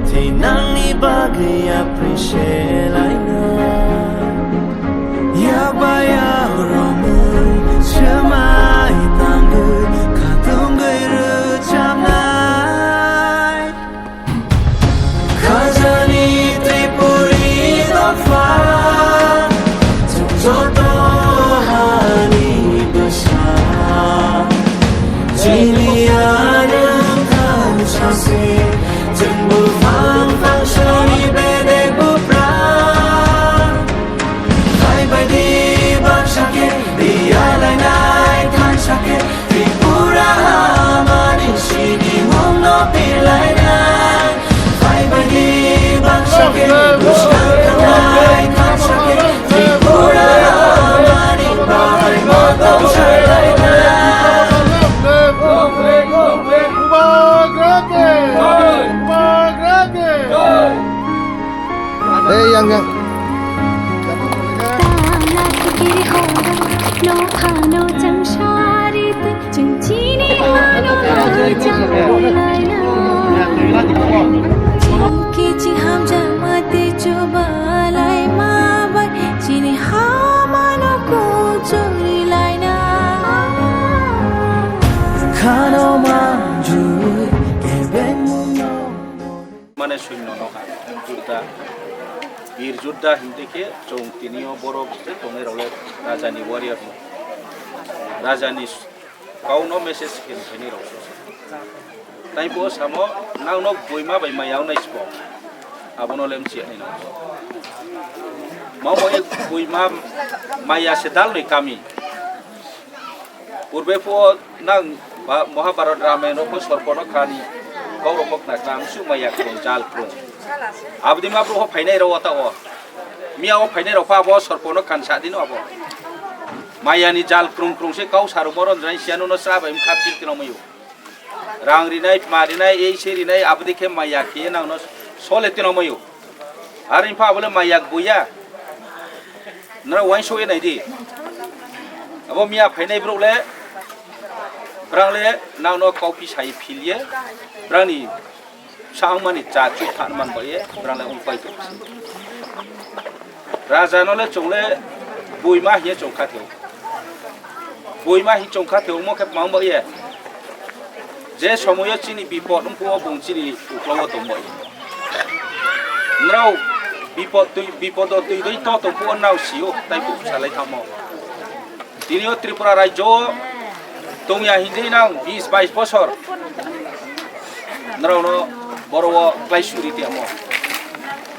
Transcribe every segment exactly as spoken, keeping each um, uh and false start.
Tei nangni bagwi appreciate laina. Yakba yak romwi swmai tangwi khatungwi rwchapnai. Khajani Tripuri dopha, chwng joto hani bwsa. Chini anwng thansa se, chwng buphang phangsani bedek buphang. Phai bai di baksa khe, di alainai thansa khe, Tripura hamani sinimungno pir lainai. Phai bai di baksa khe, bwskang thangnai thansa khe, Tripura hamani bahai motong sai lainai. Hey, yang, yang. Tana kiri hora, no phano chang sari tu, ching chini hano chang lai na. Ching ki chi ham jang mate chuba lai ma bai, chini hamano ko chori lai na. Khano manju, kebeng muno. Mane suino no ha, Judda, Bir Judda hingte khe chwng tini o borok se tongnai rok le raja ni warrior no, raja ni kau no message khe ni rok. Tai bo samo nang no boima bai maya nai sbo, abono lem chi ani no. Ma mo ek boima maya se dal ni kami. Purbe pho nang ba Mahabharat Ramayana pho sorpono khani, kaurok pho khna khna, musu maya krung, jal krung. Abdi ma bro pho phainai rok ta o. Miya o phainai rok pha bo sorpono khan sa dino abo. Maya ni jal krung krung se kau saru moron jai sianu no sa bai mkha pil tino mayu. Rang rinai, ma rinai, ei se rinai, abdi khe maya khe nang no sole tino mayu. Ar wngkha abole maya buya. Nara uain soi nai di. Abo miya phainai borok le, borang le nang no kau pi sai phil ye, borang ni sa wng mani cha chu than man bo ye, borang le ung pai tong si. Raja no le chwng le buima hiye chwng kha theo. Buima hi chwng kha theo mo khe mang bo ye. Je somoyo chini bipod wng phuo bung chini uklogo tong bo ye. Nrao bipod twi, bipodo twi doi to tong phuo nrao sio tai bung salai thamo. Tini o Tripura rajyo tongya hindi nang bis bais bosor. Nrao no boro o klai suri tiyamo.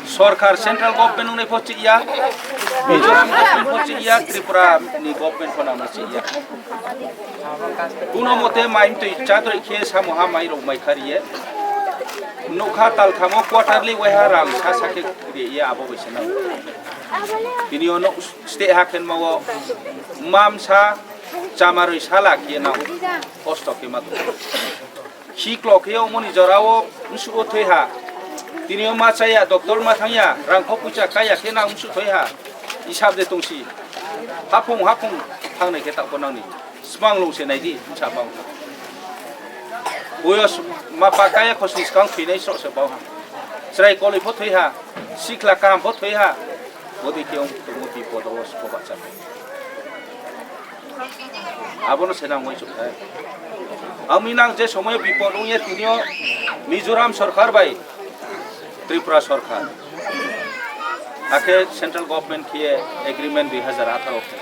Sorkar central government wngnai pho chihya, Mizoram government pho chihya, Tripura ni government pho nangno chihya. Kuno mote mai mtwi chadroi khe samoha mai rok mai khariye. Nukha talthamo quarterly waiha rang sa sa khe riye abo bai se nang. Tini ono state ha khenma o mamsa chamaroi sala khe nang kosto khe ma tong. Khiklo khe omo ni jora o msu o thoi ha. Tini o ma chaya, doctor ma thangya, rang kho puisa kaya khe nang msu thoi ha. Isab de tongsi. Haphung haphung thangnai khe tako nangni. Smang lung se naidi, msa bang. Boyos ma pa kaya khosni skang thwinai srok se bang ha. Chwrai koloi pho thoi ha. Sikla kaham pho thoi ha. Bodi khe ong tongmo bipod o sbo bacha. Abono se nang uaisuk khe. Amni nang je somoyo bipod wngya tini o Mizoram sorkar bai Tripura sorkar. Hakhe central government khe agreement dui hazar atharo khe.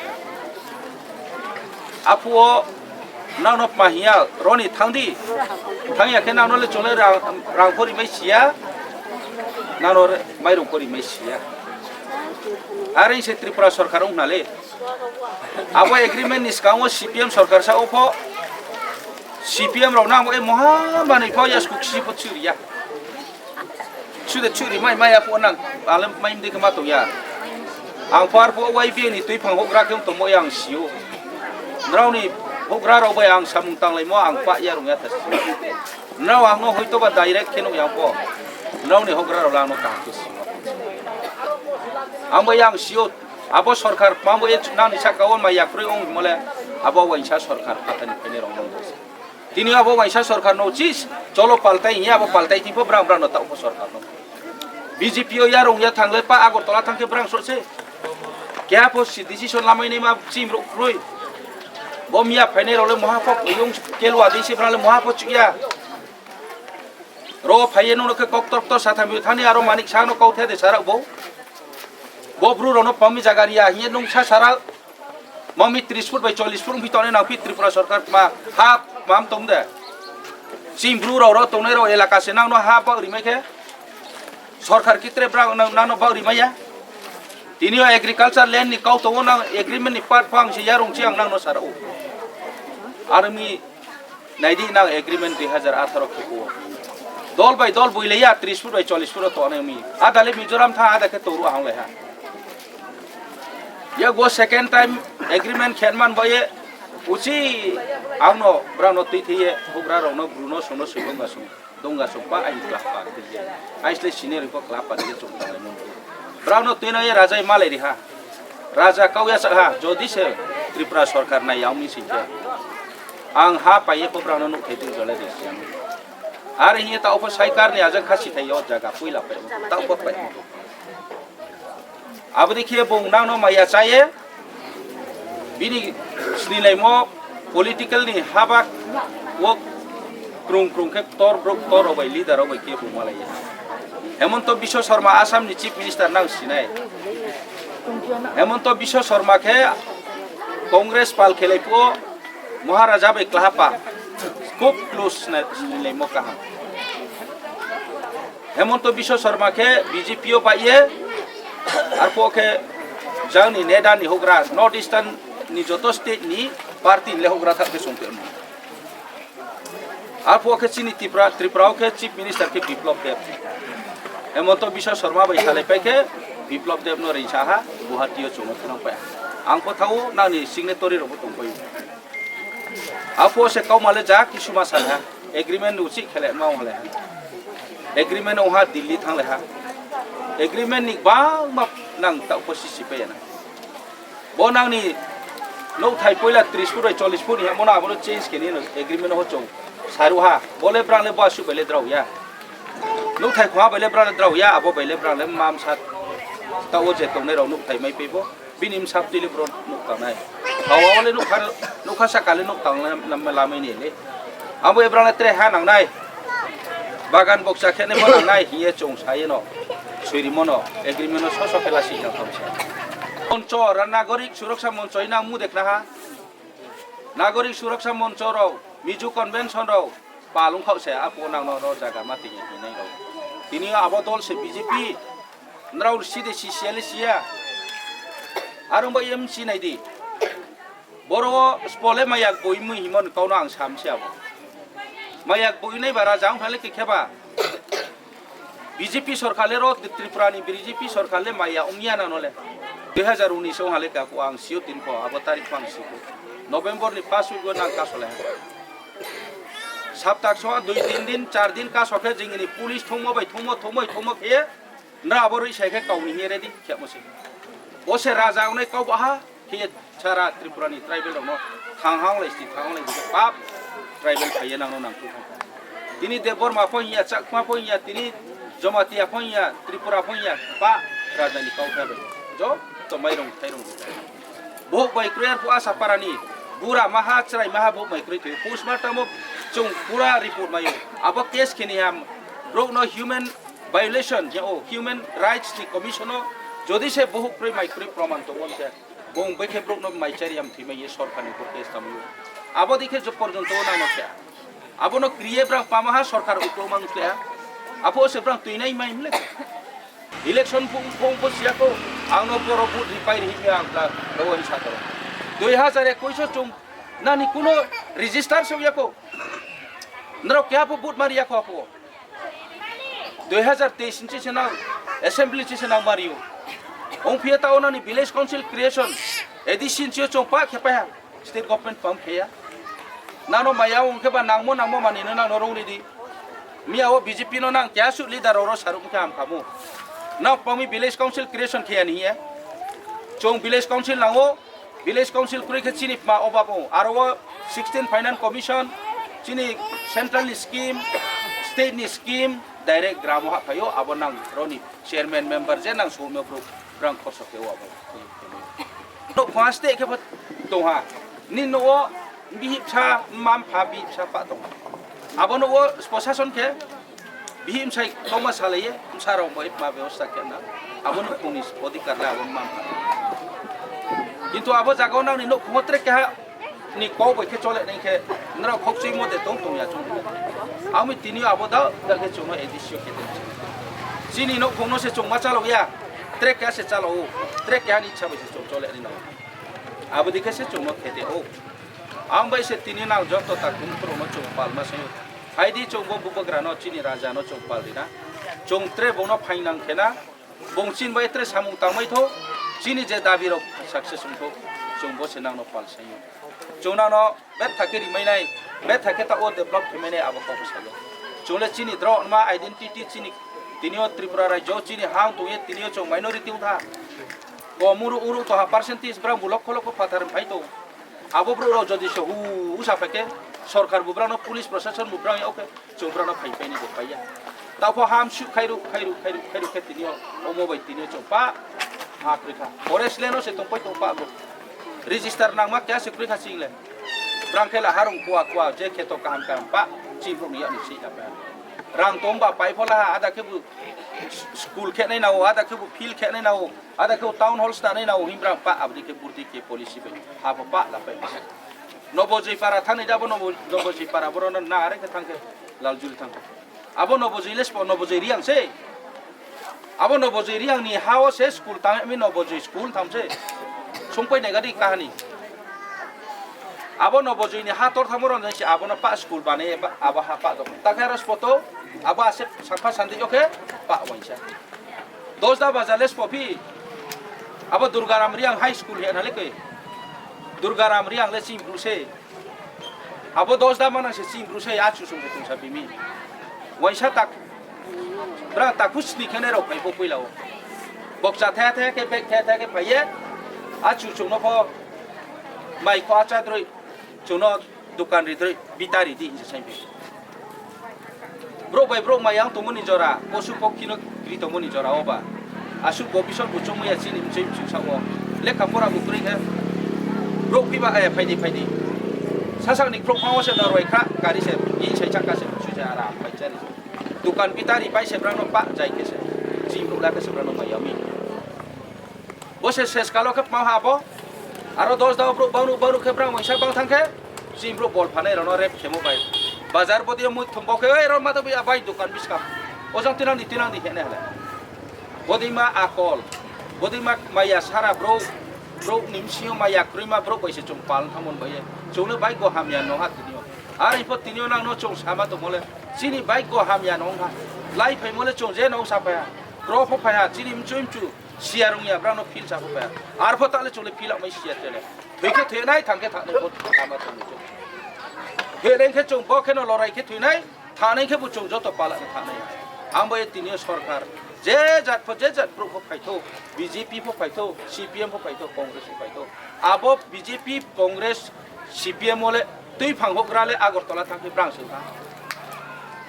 Aphuo nangno pahiya roni thangdi. Thangya khe nangno le chole rang, rang pori mai siya. Nangno re, mairung pori mai siya. Are se Tripura sorkar wngna le. Abo agreement ni swkango C P M sorkar sa o pho, C P M rok nang bo e moha manwi pho yasku kisi pho chiriya. Sude chiri mai maya pho nang, ale mai mde khe ma tongya. Ang pho ar pho Y B A ni twi phang hogra khe tongmo yang sio. Nrao ni hogra rok bai ang samung tanglaimo ang pa ya rung ya ta sio. Nrao ang no hoito ba direct khe nuk yang pho. Nrao ni hogra rok ang no kaham khe sio. Ang bai yang sio. Abo sorkar mambo e nangni saka o mai yakrwi wng hwnmole abo waisa sorkar phatarni phainai rok nang. Tini abo waisa sorkar no chis cholo paltai hiya abo paltai thipho brang brang no taupo sorkar no. B J P o yarung ya thangle pa Agartala thangkhe brang sose. Kya po si decision lamai ni ma chim ruk rui. Bom ya phainai role moha pok yung kelwa di si brang le moha po chuya. Ro phaiye nung khe kok tok to satham thani aro manik sa no kau the de sarak bo. Bo bru ro no pami jaga riya hiye nung sa sarak. Mami tris foot bai chollis foot wngpi tongnai nangpi Tripura sorkar ma ha mam tong de. Chini bru rok rok tongnai rok elaka se nang no ha bak rimai khe sorkar kitre bra nang no bak rimai ya. Tini o agriculture land ni kau tongo nang agreement ni part phang se yarung chi ang nang no sara o. Army Naidi nang agreement dui hazar atharo khe o. Dol bai dol builaiya tris foot bai chollis foot to anai mi. Adale Mizoram tha ada khe toru ahang lai ha. Ya go second time agreement khen man boye uchi ang no bra no twi thiye bugra rok no bruno sono sibong ga sung. Dongga sokpa aini club pa twiya. Aisle senior ko club pa twiya chum tanglai mung. Brao no twino ye raja malai riha. Raja kau ya sakha jodi se Tripura sorkar nai yaung ni singkhe. Ang ha paiye ko brao no nuk thai twi jole de siang. Are hiye ta opo saikar ni ajak khasi thai yo jaga puila pai. Ta opo pai. Aboni khe bung nangno maya chaye, bini sinilaimo political ni habak o krung krung khe ktor brok ktor rok bai leader rok bai khe bung malaiya. Hemonto Biswa Sarma Assam ni Chief Minister nang sinai. Hemonto Biswa Sarma khe Congress pal khelai phuo Maharaja bai klahapa khub close sinai, sinilaimo kaham. Hemonto Biswa Sarma khe B J P o baiye, arphuh khe jang ni neda ni hogra North Eastern ni joto state ni party ni le hogra thak khe song tongmo. Arphuh khe chini Tripura, Tripura o khe Chief Minister khe Biplab Deb. Hemonto Biswa Sarma bai salai pai khe Biplab Deb no rinsa ha Guwahati o chwng no phunang pai. Ang kotha o nang ni signatory rok bo tong pai. Apo se kauma le ja kisuma sal ha. Agreement uchi khele ma wale ha. Agreement o ha Delhi thang le ha. Agreement ni bang ma nang ta ko sisi pe na. Bo nang ni nok thai poila tris foot bai chollis foot ni ha mo na abo change ke ni agreement ho chong. Saru ha. Bo le brang le bo asu bai le drau ya. Nuk thai khwa bai le brang le drau ya abo bai le brang le mam sat. Ta o je tong ne rau nuk thai mai pe bo. Bini bwsa twi le bro nuk tangnai. Hawa le nuk kha, nuk kha saka le nuk tang lam, lam, lamai ni le. Abo ebrang le tre ha nangnai. Bagan boksa khe ne bo nangnai hiye chong saye no. Soirimo no, agreement no so so khe lasi na tong sa. Moncho ra Nagorik Suraksa Moncho ina mu dekna ha. Nagorik Suraksa Moncho rok, Mizo Convention rok, Palung khao se apo nang no ro jaga ma tini hinai rok. Tini abo dol se B J P. Nrao side si siya le siya. Arong ba M C nai di. Boro spole mayak boi mui himon kau no ang sam se abo. Mayak boi nai bara jang phale ke kheba. B J P sorkar le ro Tripura ni B J P sorkar le maya ongya na no le. Dui hazar unis o hale ka ko ang sio tin ko abo tarik pang si ko. November ni pas week o nang ka sole. Saptak so dui tin din, char din ka sokhe jingni police thongmo bai thongmo, thongmo, thongmo khe nra abo rwi sai khe kauni hiye ready khe mo se. Bo se raja ongnai kau baha khe sara Tripura ni tribal rokno thang hang lai si, thang hang lai si pap tribal phaiye nangno nang thu thang. Tini Debbarma pho hiya, Chakma pho hiya, tini Jamatia pho hiya, Tripura pho hiya, pa raja ni kau khe bai. Jo to mairong thairong. Bohok bai kroi arphuh Asaparani bura maha chwrai maha bohok bai kroi thwi. Postmortem o chwng pura report maio. Abo case khini ham borok no human violation ya o human rights ni commission o jodi se bohok kroi mai kroi proman tongo khe bong bai khe borok no mai chari ham thwi mai ye sorkar ni bo case tamo. Abo di khe jo porjonto o nang no khe abo no kriye brang pama ha sorkar uklok mang khe abo se brang twi nai mai mle. Election phung phung bo siya ko, ang no boro vote ripai ri himya ang ta, rabo hi sakaro. Dui hazar ekush o chung nani kuno register se ya ko. Nrok kya bo vote mari ya ko apo. Dui hazar teis ni se nang assembly se nang mario. Ong phiya ta onani village council creation edition se chung pa khe pa ha. State government pam kheya. Nangno maya wng khe ba nangmo nangmo manino nangno rong ridi. Miya o B J P no nang keha su leader rok ro saruk khe ham khamu. Nang pami village council creation kheya ni hiya. Chong village council nango, village council kroi khe chini ma obab o. Aro o sixteen finance commission, Chini central ni scheme, state ni scheme direct gramo ha phaio, abo nang roni chairman member je nang sumo bro brang khorsa khe abo. No khwa state khe tongha. Ni no bihipsa mam pha bihipsa pa tong. Abo no o proshashon khe bihimsai tongma salaye, bwsarok bai ma bebosta khe na. Abo no khungni odhikar le abo mam pha. Kintu abo jaga o nang ni no khungo tre keha ni kok bai khe chole nai khe, norok khokchwi mo de tong tong ya chung. Ami tini abo da, da khe chungno A D C o khe tong. Chini no khungno se chungma chalo ya, tre keha se chalo, tre keha ni ichha bai se chung chole ni no. Abo dikhe se chungno khe te o. Ang bai se tini nang joto ta kung khoro no chung palma se. Hai di chung bo bubagra no chini raja no chung pal di na. Chung tre bo no phainang khe na. Bung chin bai tre samung tangmai tho, chini je dabi rok success wng tho, chwng bo se nang no pal sai. Chwng nang no betha khe rimai nai, betha khe ta o develop khe mai nai abo kok sai. Chwng le chini drok ma identity chini tini o Tripura rajyo chini hang tong ye tini o chwng minority wng tha. Ko muru uru to ha percentage bra bulok kholok ko phathar phai to. Abo bro rok jodi se hu usa phai khe sorkar bo bra no police proshashon bo bra no khe. Chwng brano phai paini bo paiya. Tapho ham su khairu, khairu, khairu, khairu khe tini o, omo bai tini o chwng pa ha kwrwi kha. Forest land o se tong pai tong pa bo. Register nangma kya se kwrwi kha ching le. Brang khe la harung kua kua je kheto kaham kaham pa ching brung ya ni si ya pa. Rang tong ba pai pho la ha ada khe bu school khe nai na o, ada khe bu field khe nai na o. Ada khe town hall sna nai nao himra pa abdi khe burdi khe policy bai. Abo pa la pai. Nobojoi para thani da bo nobo-, nobojoi para boro na na are khe thang khe Laljul thang khe. Abo nobojoi les po nobojoi riang se. Abo nobojoi riang ni ha o se school tang mi nobojoi school tham se. Sungpai nai gadi kahani. Abo nobojoi ni ha tor thamo ron se abo na pa school bane abo ha pa do. Ta khe aro spoto abo ase sakha sandi yo khe pa waisa. Dosda bajar le sophi. Abo Durgaram Riang High School he na le koi. Durgaram Riang le chini bru se. Abo Dosda manang se chini bru se achu sung tong sa bimi. Waisa tak. Bra takhus ni khene rok phai bo puila o. Bokcha the the ke bek the the ke phaiye. Achu chung no pho. Mai kho acha droi. Chung no dukan ri droi. Bita ri di hinse sai bi. Borok bai borok maya wng tongmani jora, posu pokhi no kri tongmani jora o ba. Aswk bo bisor bo chongmaya chini mchwi mchwi sa o. Lekha pora bo kwrwi khe. Borok phiba, eh, phaidi, phaidi. Sasak ni khorokma o se norwai kha, gari se, bini sai chakka se, mchwi se ara, pai chari. Dukan bitari pai se brang no pa jai khe se. Chini borok la khe se brang no maya mi. Bo se ses kalo khe pma ha bo. Aro Dosda o borok bangru bangru khe brang waisa bang thang khe. Chini borok bol phanai rok no rep khemo bai. Bazar bodi o mui thum bo khe, "Oi, ro ma to bai dukan biskang." O jang tinang di, tinang di hene hale. Bodi ma akol. Bodi ma maya sara borok. Borok ni bsing o maya kwrwi ma borok bai se chung pal thang mon bai. Chung le bai go hamya no ha tini o. Ar ipo tini o nang no chung sama tong mole. Chini bai go hamya no ha. Lai phai mole chung je no sa phai ha. Kro pho phai ha. Chini mchu mchu. Siya rung ya, brano feel sa phai. Arpho tale chole feel amai siya tele. Thoi khe thoi nai, thang khe thang nai, bo ama thang nai. Thoi nai khe chung bo khe no lorai khe thoi nai, thang nai khe bo chung joto pala no thang nai. Ang bo e tini o sorkar, je jat pho, je jat bru pho phai tho, B J P pho phai tho, C P M pho phai tho, Congress pho phai tho. Abo B J P, Congress, C P M ole twi phang hok gra le Agartala thang khe brang seng thang.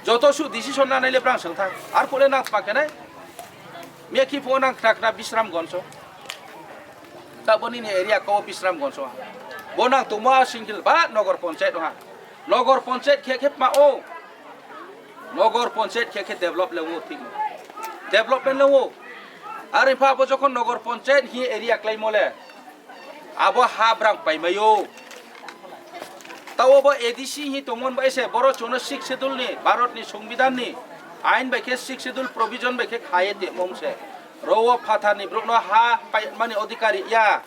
Joto su decision na nai le brang seng thang. Arpho le nang pa khe nai. Mekhi pho nang khna khna Bisramganj o. Ta boni ni area ko Bisramganj o. Bo nang tongma single ba Nogor Panchayat ha. Nogor Panchayat khe khe ma o. Nogor Panchayat khe khe develop le o thik. Development le o. Are pha bo jokhon Nogor Panchayat hi area klai mole. Abo ha brang paimaio. Tao bo A D C hi tongmon bai se boro chwngno Sixth Schedule ni, Bharat ni Songbidan ni ain bai khe Sixth Schedule provision bai khe khaye tongmon se. Ro o phathar ni borok no ha paimani odhikari ya.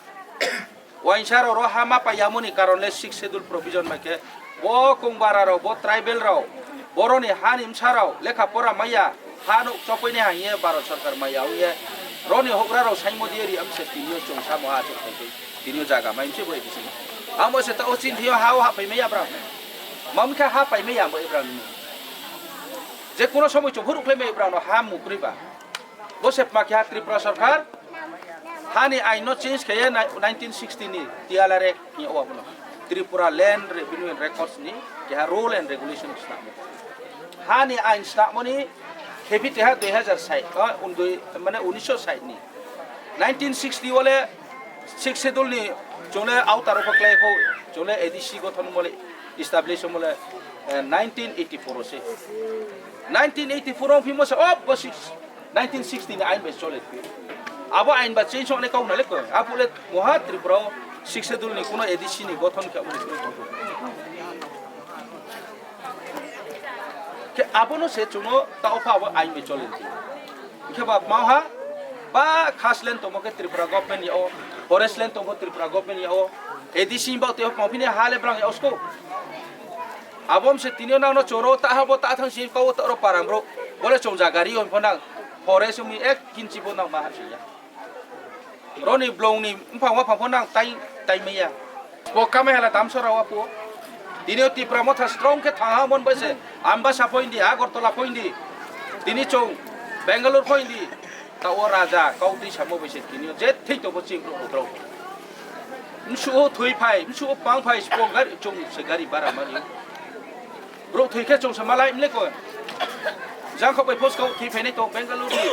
Wainsa ro ro ha ma paiyamoni karon le Sixth Schedule provision bai khe Bo kongbararok, bo tribal rok, boroni hani bwsarok lekha pora maya, ha nuk chopwini hai ye Bharat Sarkar maya ong ye, roni houhgra rok saimo diye ri amse tini o chwng samo ha chwng thai tini o jaga mai mse bo A D C. Amo se ta o chin thio ha o ha pai maya bra. Mamkha ha pai maya bo Ibrahim. Je kono somoi chobhor uklai mai Ibrahim ha mukrwi ba. Bo se pma khe ha Tripura Sarkar hani ain no change khe ye nineteen sixty ni T L R Act ni o abono. Tripura Land Revenue and Records ni keha rule and regulation snamo. Hani ain snamo ni khepi teha dui hazar sai, o, undui, mane unisho sai ni. Nineteen sixty wale Sixth Schedule ni chole outer of clay ko chole A D C gothon mole establish mole, eh, nineteen eighty-four o se. Nineteen eighty-four o phimo se, oh, bo six, nineteen sixty ni ain bai chole. Abo ain ba change ong le kau na le ko. Apo le moha Tripura o Sixth Schedule ni kuno A D C ni gothon khe abo ni kuno gothon. Khe abono se chwngno ta opha abo ain bai chole. Khe ba maha ba khas land tongmo khe Tripura government ya o, forest land tongmo Tripura government ya o, A D C ba te pang phini ha le brang ya usko. Abom se tini nang no choro ta ha bo ta thang si ko ta ro parang bro. Bole chong jagari on phonang forest mi ek kinchi bo nang ma ha ya. Roni blong ni mphang wa phang phonang tai tai maya. Bo kamai hala damsora wa po. Tini o Tipra motha strong khe thang ha mon bai se. Ambasa phoindi, Agartala phoindi. Tini chong Bangalore phoindi. Ta o raja kau twi samo bai se tini o je thik to bo ching bro bro. Msu o thui phai, msu o pang phai spo gari chong se gari bara mari. Bro thwi khe chong se malai mle ko. Jang kho bai phos kau thwi phainai to Bangalore ni.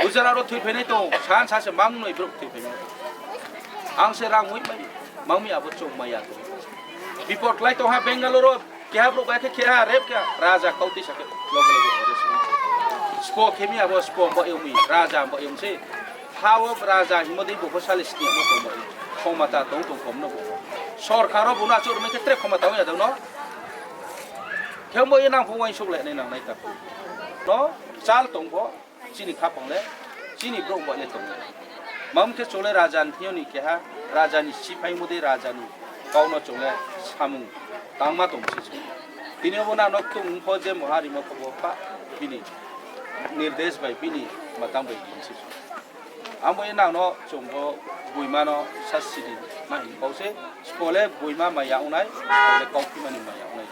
Gujarat ro thwi phainai to san sa se mang noi bro thwi phainai. Ang se rang ui bai. Mang mi abo chong maya to. Bipot lai to ha Bangalore ro. Keha bro bai khe keha rep kha raja kau twi sa khe loge loge arrest wng. Spo khemi abo spo bo yumi raja bo yum se. Hao raja himodi bo sali sni mo to mo. Khomata tong tong kom no bo. Sorkar o bo na chur me khe tre khomata ya dong no. Khe mo ye nang phung wai suk le nai nang nai ta. No chal tong bo. Chini khapang le, chini brouh bai le tongo. Mam khe chole raja ni thiyoni keha, raja ni siphai mode raja ni kauno chole samung tangma tong si chwng. Tini obo nang nok tung pho je moha rimo kho bo pa bini nirdesh bai bini matang bai bini si chwng. Amo ye nang no chwng bo buima no sasidi ma hin kau se, chole buima maya unai, chole kau phimani maya unai.